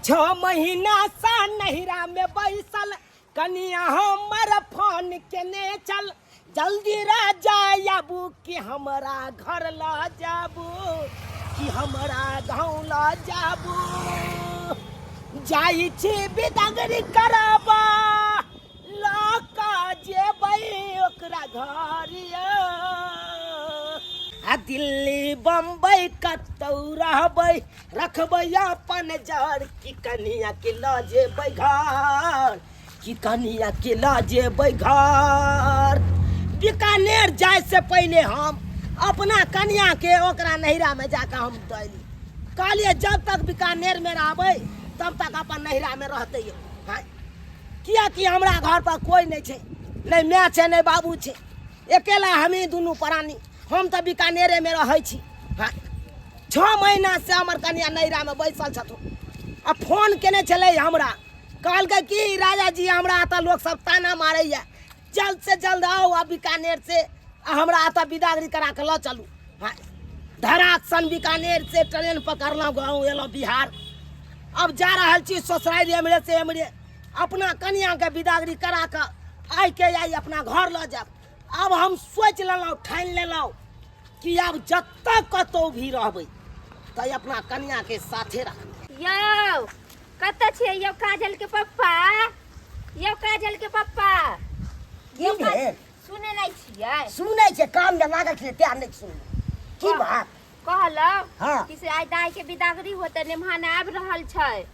6 महीना सा नहिरा में बैसल कनिया हमर फोन केने चल, जल्दी राजा आबू कि हमरा घर ल जाबू, कि हमरा गाँव ल जाबू। जाइ छी बिदागरी करबा ल कऽ जेबै ओकरा घर यौ। आ दिल्ली बम्बई कतौ रहबै, रखबै अपन जड़, कि कनिया के लऽ जेबै घर, कि कनिया के लऽ जेबै घर। बीकानेर जाय से पहले हम अपना कनिया के ओकरा नैहरा में जाके हम दैली, कहलिए जब तक बीकानेर में रहबै तब तक अपन नैहरा में रहते। हाँ, कियाकि हमरा घर पर कोई नहीं छै, नहीं माय छै नहीं बाबू छै, अकेला हमी दुनू प्राणी, हम तऽ बीकानेरे में रहै छी। हाँ, 6 महीना से हमर कनिया नैहरा में बैसल छथुन आ फोन केने छलै हमरा, कहलकै कि राजा जी हमरा एतऽ लोक सब ताना मारैया, जल्द से जल्द आउ आ बीकानेर से आ हमरा एतऽ बिदागरी करा के लऽ चलू। हाँ, धराक सन बीकानेर से ट्रेन पकड़लहुँ, गाँव एलहुँ बिहार। अब जा रहल छी ससुरारि एमरे से एमरे अपना कनिया के बिदागरी करा के आइ के आइ अपना घर लऽ जायब। अब हम सोचि लेलहुँ, ठानि लेलहुँ कि आब जतऽ कतौ भी रहबै तऽ अपना कनिया के साथे रखबै। यौ कतऽ छियै यौ काजल के पप्पा? यौ काजल के पप्पा, की यौ काजल- भेल? सुनै नहि छियै? सुनै छै, कान में लागल छै तें नहि सुनलहुँ। की बात? कहलहुँ हाँ। कि से आइ दाइ के बिदागरी होतै, नेमहान आबि रहल छै।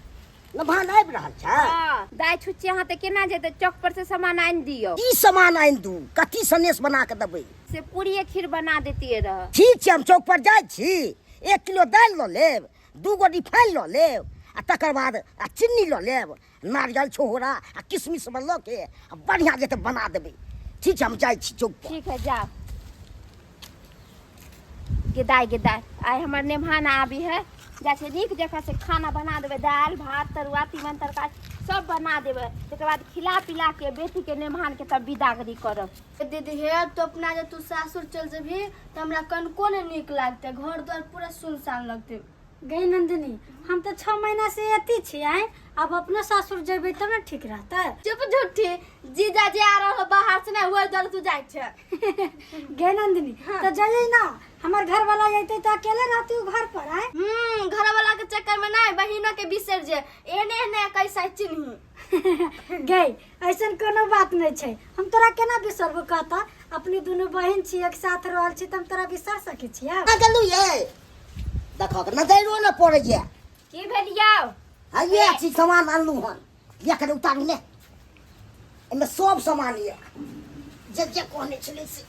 नेमहान आबि रहल छै? हाँ, दाइ छुच्चे अहाँ तऽ केना जेतै? चौक पर से सामान आनि दियौ। की सामान आनि दू? कथी सनेस बना के देबै? से पूड़िये खीर बना देतियै रह। ठीक छै, हम चौक पर जाइ छी, 1 किलो दालि लऽ लेब, 2 गो रिफाइन लऽ लेब, आ तकर बाद आ चीनी लऽ लेब, नारियल छोहरा आ किशमिश सब लऽ के आ बढ़िआँ जेतै बना देबै। ठीक छै, हम जाइ छी चौक पर। ठीक है, जाओ। गेदाय गेदाय, आइ हमर नेमहान आबी है, जाइ छै नीक जकाँ से खाना बना देबै, दालि भात तरुआ तीमन तरकारी सब बना देबै, तकर बाद खिला पिला के बेटी के नेमहान के तब विदागरी करब। दीदी हे, तो अपना जे तू सासुर चल जेबही तऽ हमरा कनको नहि नीक लागतै, घर द्वार पूरा सुनसान लगतै। गई नंदिनी, हम तऽ 6 महीना से एती छियै, आब अपनो सासुर जेबै तब ने ठीक रहतै। चुप झूठी, जीजा जे आ रहल बाहर से ने ओहि दुआरे तू जाइ छै। गे नंदिनी, तऽ जइयै ना, हमर घर वाला अइतै तऽ अकेले रहती उ घर पर। आय घर वाला के चक्कर में नहीं, बहिनो के बिसर जे एहने एहने कैसा चिन्ही। गई ऐसन कोनो बात नहीं छै, हम तोरा केना बिसरबो कहता, अपने दुनू बहिन छी, एक साथ रहल छी, तऽ हम तोरा बिसर सकै छियै? गेलू ये देखो के नजरो न पड़ैया। की भेल यौ? हाँ, ये छी सामान आनलू हन, ये कने उतारू ने, एमे सब सामान ये जे जे कहने छलै से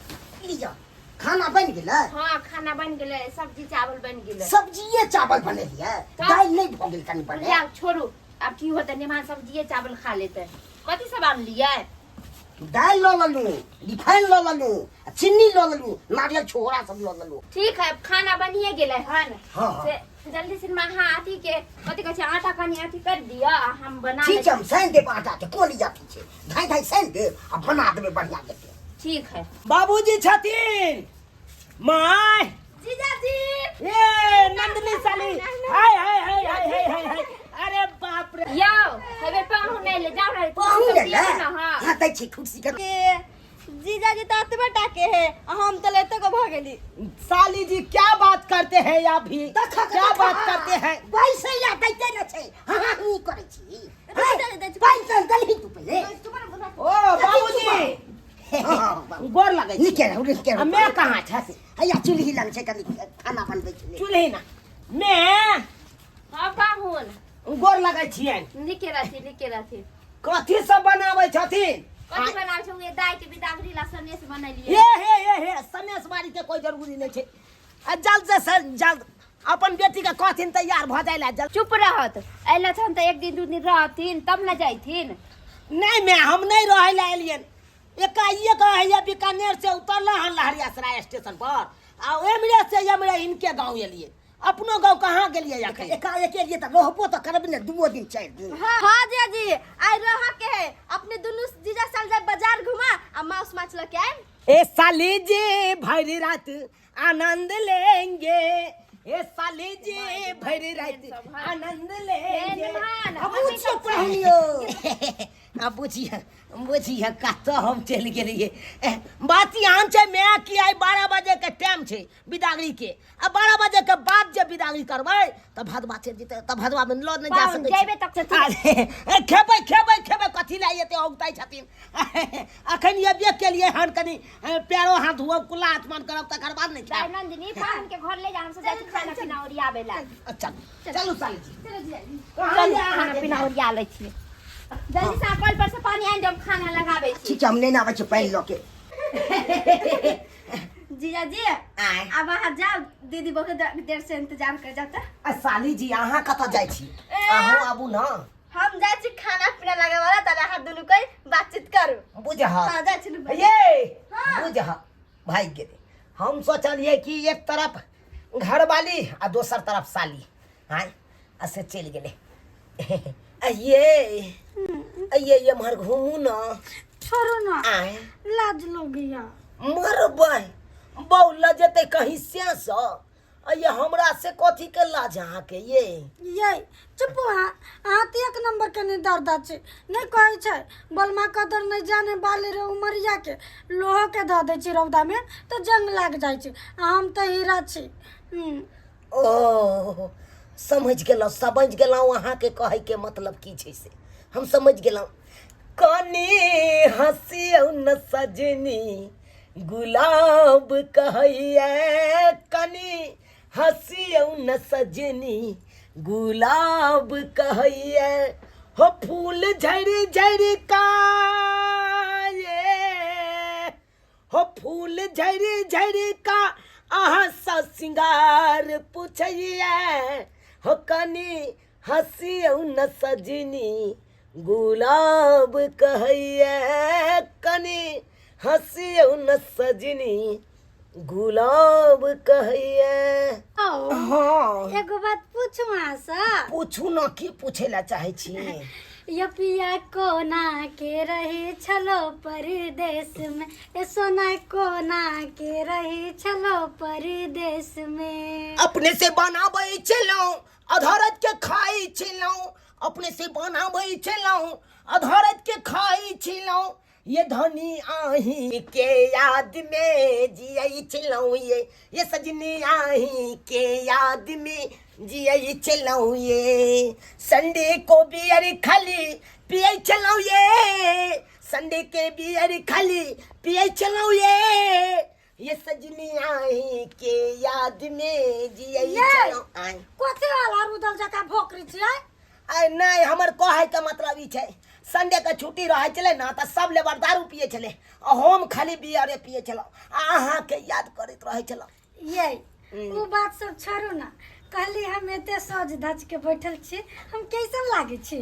लिअ। खाना बनि गेलै? हाँ, खाना बनि गेलै, सब्जी चावल बनि गेलै। सब्जिए चावल बनेलियै, तब? दालि नहि भऽ गेल कनि बने। जाउ छोड़ू, आब की होतै, नेमान सब्जिए चावल खा लेतै। कथी सब आनलियै? दालि लऽ लेलहुँ, रिफाइन लऽ लेलहुँ, आ चीनी लऽ लेलहुँ, नारियल छोहरा सब लऽ लेलहुँ। ठीक है, खाना बनिए गेलै हन। हाँ, हाँ। से जल्दी से अहाँ अथी के कथी कहै छै, आटा कनि अथी कर दिअ आ हम बना ठीक छै, लै हम सानि देब आटा के, कोन अथी छै, धाइ धाइ सानि देब आ बना देबै बढ़िआँ जकाँ। ठीक है। बाबूजी छथिन माय? जीजाजी। ए नंदनी साली, हाय हाय हाय हाय हाय हाय हाय, अरे बाप रे। यौ हेबे पाहुन नहि ले जाउ ने, पाहुन सब ले दियौ ने। हाँ। हाँ, दै छी खुर्सी के। के जीजाजी तऽ एतबे टा के है, आ हम तऽ एते को भऽ गेली। साली जी क्या बात करते हैं आप भी, देखो, क्या देखो, बात करते हैं? वैसे या दैते न छै, हाँ हाँ ही करै छी। पानि तानि देलही तू पहिले? ओ बाबूजी, गोर लगै छी। नीके रहू, नीके रहू। आ मैं कहाँ छै? हैया चूल्ही लग छै, कनि खाना बनबै छलै। चूल्ही ना मैं। हाँ पाहुन, गोर लगै छियनि। नीके रहथि, नीके रहथि। कथी सब बनाबै छथिन? कथी बनाबै छै? उहे दाइ के बिदागरी ला सनेस बनेलियै। हे हे हे हे, सनेस बारी के कोई जरूरी नहीं छै, आ जल्द से जल्द अपन बेटी के कहथिन तैयार भऽ जाय ला जल्द। चुप रहत, अयला छन तऽ एक दिन दू दिन रहथिन तब ने जाइथिन। नहीं मैं, हम नहीं रहै ला एलियन, एकाएक हैया बीकानेर से उतरल हन लहरियासराय स्टेशन पर, आ एमरे से एमरे इनके गांव एलिए, अपनो गांव कहाँ गेलिए अखन? एकाएक एलिए तऽ रहबो तऽ करब ने 2 दिन 4 दिन। हाँ जीजाजी, आइ रह के है, अपने दुनू जीजा साल जाए बाजार घुमा आ मांस माछ लऽ के आएब। ए साली जी भरि रात आनंद लेंगे, ए साली जी भरि रात आनंद लेंगे। हे निमान। पूछियो पाहुन यौ। आ बुझिए बुझिए कतऽ हम चलि गेलियै। बात यहाँ छै माय कि आइ 12 बजे के टाइम छै बिदागरी के, आ 12 बजे के बाद जे बिदागरी करबै तऽ भदवा चलि जेतै, तऽ भदवा मे लऽ नहि जा पाहुन, सकै छी। जयबै तक से अरे, खेबै खेबै खेबै, कथी लए एते औगताइ छथिन? अखन एबे केलियै हन, कनि पैरो हाथ धोअब, कुल्ला आचमन करब, तकर बाद नहि दाइ खायब। नंदिनी, पाहुन के घर ले जा, हम सब जाइ छी खाना पीना ओरियाबै ला। अच्छा चलू साली जी। चलो जीजाजी। कहाँ चलू यऽ अहाँके? खाना पीना ओरिया लै छियै। जल्दी से अहाँ कल पर से पानी आनि देब, हम खाना लगाबै छी। ठीक छै, हम नहि आबै छी पानि लऽ के। जीजाजी, आँय? आब अहाँ जाउ, दीदी बहुत देर से इंतजार कर जाता। आ साली जी, अहाँ कतऽ जाइ छी? अहूँ आबू ने। हम जाइ छी खाना पीना लगे वाला, तब अहाँ दुनू कोई बातचीत करू। बुझह। हाँ, जाइ छी नु। ये हाँ। बुझह भागि गेलै। हम सोचलियै कि एक तरफ घरवाली आ दोसर तरफ साली, आँय, आ से चलि गेलै। अये अये, एम्हर घुमू ने। छोड़ू ना। आँय? लाज लगैया। मरबै बहु लजेतै कहीं से सँ? अये, हमरा से कथी के लाज अहाँके ये? ये चुप, अहाँ अहाँ तऽ एक नंबर के नहीं दर्द छै। नहि कहै छै बलमा कदर नहि जाने बाली रे उमरिया के, लोहो के धऽ दै छै रौदा में तऽ जंग लाग जाइ छै, आ हम तऽ हीरा छी। ओ समझ गेलहुँ, समझ गेलहुँ, अहाँके कहैके मतलब की छै से हम समझ गेलहुँ। कनी हँसियौ न सजनी, गुलाब कहैया, कनी हँसियौ न सजनी, गुलाब कहैया, हो फूल झड़ि झड़ि का ये, हो फूल झड़ि झड़ि का अहाँ सँ सिंगार पूछैया, हो कनी हँसियौ न सजनी, गुलाब कहैया, कनी हँसियौ न सजनी, गुलाब कहैया। औ, हाँ। एगो बात पूछू अहाँसँ? पूछू न, की पूछे ला चाहै छी? यो पिया कोना के रही छलो परदेश में, ए सोना कोना के रही छलो परदेश में? अपने से बनाबै छलहुँ, अधरत के खाइ छलहुँ, अपने से बनाबै छलहुँ, अधरत के खाइ छलहुँ, ये धनी आही के याद में जियै छलहुँ, ये सजनी आही के याद में जियै छलहुँ, ये संडे को बियर खाली पियै छलहुँ, ये संडे के बियर खाली पियै छलहुँ, ये सजनी आही के याद में जियै ये! छलहुँ। आँय? कथी वाला रुदल जकाँ भोकरी छियै? आइ नहि, हमर कहैके मतलब ई छै, संडेके छुट्टी रहै छलै ने तऽ सब लेबर दारू पियै छलै आ हम खाली बियरे पियै छलहुँ आ अहाँके याद करैत रहै छलहुँ। ये ओ बात सब छोड़ू ना, कहली हम एते सज धज के बैठल छी, हम कैसन लागै छी?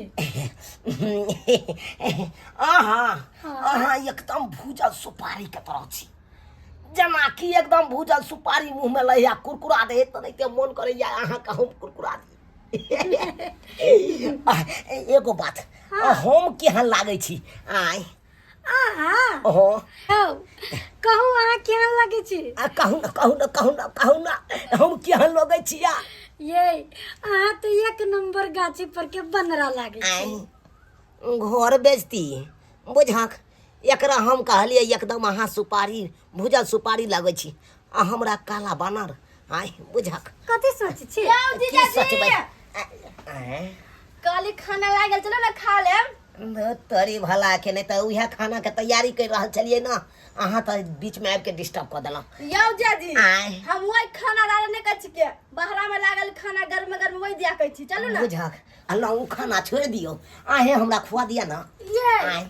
अहाँ अहाँ एकदम भूजल सुपारीके तरह छी, जेनाकि एकदम भूजल सुपारी मुँहमे लैया कुरकुरा दे तेनाहिते मोन करैया अहाँके हम कुरकुरा दी। एगो बात, हम केहन लागै छी? आय? अहाँ? हो। हौ, कहू अहाँ केहन लागै छी? आ कहू न, कहू न, कहू न, कहू न, हम केहन लगै छी? आ ये अहाँ तऽ एक नंबर गाछी पर के बनरा लागै छी। आय घर बेचती बुझक एकरा हम कहलियै एकदम अहाँ सुपारी भूजल सुपारी लगै छी आ हमरा काला बानर। आय बुझक कथी सोचै छी? यौ की जीजाजी, सोचबै? आँय? कहली खाना लागल, चलो ने खा लेब। तोरी भला के नहि तऽ उएह खानाके तैयारी करि रहल छलियै ने, अहाँ तऽ बीचमे आबि के डिस्टर्ब कऽ देलहुँ। यौ जीजाजी, आँय? हम वही खाना डाले नहि कहै छी के बहरा में लागल खाना गर्म गर्म वही दिया कहै छी, चलू ने। बुझक अल्लाह, ओ खाना छोड़ि दियौ, अहें हमरा खुआ दिअ ने। ये आँय?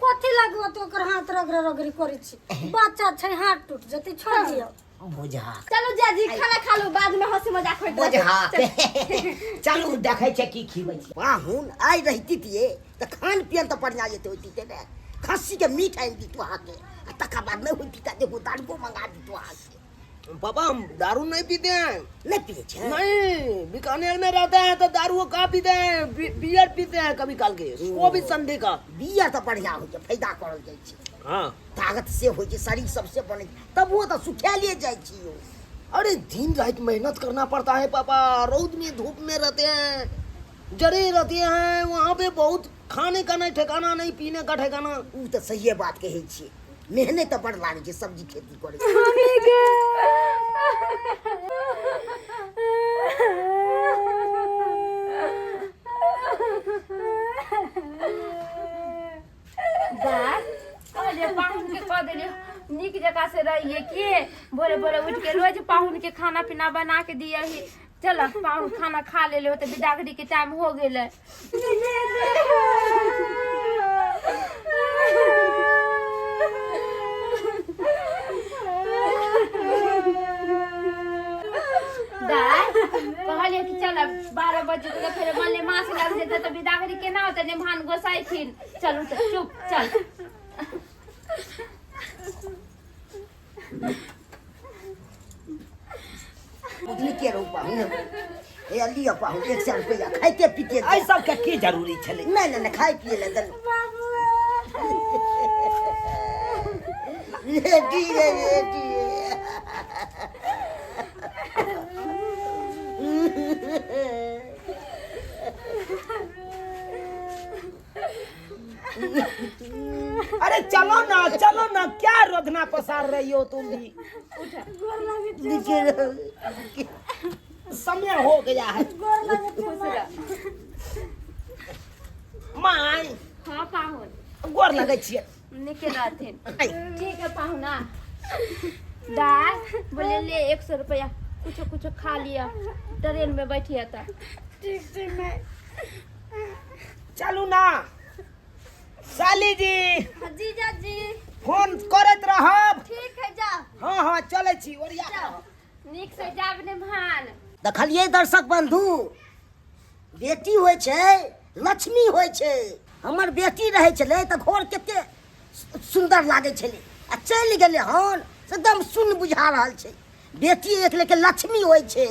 कथी लागू तो ओकर हाथ रगड़ रगड़ी करै छी? बच्चा छै, हाथ टूट जेतै, छोड़ दियौ। बुझक चलू जीजाजी, खाना खा लू, बाद में हंसी मजाक होइत रहतै। बुझक चलू, देखै छै की खिबै छी। पाहुन आइ रहिती तिये तऽ खान पियन तऽ बढ़िआँ जेतै, होइती ते ने खस्सीके मीट आनि दितु अहाँके, आ तकर बाद नहि होइती तऽ एगो दारुओ मंगा दितु अहाँके। पापा, हम दारू नहीं पीते हैं। नहि पियै छै? नहीं, बीकानेर में रहते हैं तो दारू कहाँ पीते हैं? बियर पीते हैं कभी काल के, वो भी संडे का। बियर तऽ बढ़िआँ होइ छै, फायदा करल जाइ छै। हाँ। ताकत से होइ छै, शरीर सबसे बनै छै, तब वो तऽ सुखायले जाइ छी यौ। अरे दिन रात मेहनत करना पड़ता है पापा, रौद में धूप में रहते हैं, जड़े रहते हैं वहाँ पे। पे बहुत खाने का नहीं ठिकाना, नहीं पीने का ठिकाना। ओ तऽ सहिए बात कहै छियै, मेहनत तऽ बड़ लागै छै सब्जी खेती करै। दाय कहलियै पाहुन के कह देलियै नीक जकाँ से रहिए के भोरे भोरे उठ के रोज पाहुन के खाना पीना बना के दियही। चल पाहुन खाना खा ले ले, तऽ बिदागरी के टाइम हो गेलै। दाय कहलियै कि चल 12 बजे तक, फेर मले मास लग जेतै तऽ बिदागरी केना होतै? नेभान गोसाइथिन। चलू तऽ, चुप चल। नीके रहू पाहुन। हे लिअ पाहुन, 100 रुपैआ, खाइते पीते एहि सबके की जरूरी छलै? नहि नहि नहि, खाइ पिए लए देलहुँ। बेटी रे बेटी। अरे चलो ना, चलो ना, क्या रोधना पसार रही हो तुम भी? नीके रहू। समय हो गया है। माय। हाँ पाहुन। गोर लगै छियै। नीके रहथिन। ठीक है पाहुना। दाय बोले ले 100 रुपया, कुछो कुछो खा लिया, ट्रेन में बैठिए तऽ। ठीक छै माय। चलू ना साली जी। जीजा जी। फोन करैत रहब। ठीक है, जा। हाँ हाँ, चलै छी, ओरिया के रहब। नीक से जाब ने भान। देखलियै दर्शक बंधु, बेटी होइ छै लक्ष्मी होइ छै। हमर बेटी रहै छलै तऽ घर कते सुन्दर लागै छलै, आ चलि गेलै हन से एकदम सुन्न बुझा रहल छै। बेटी एक लेके लक्ष्मी होइ छै।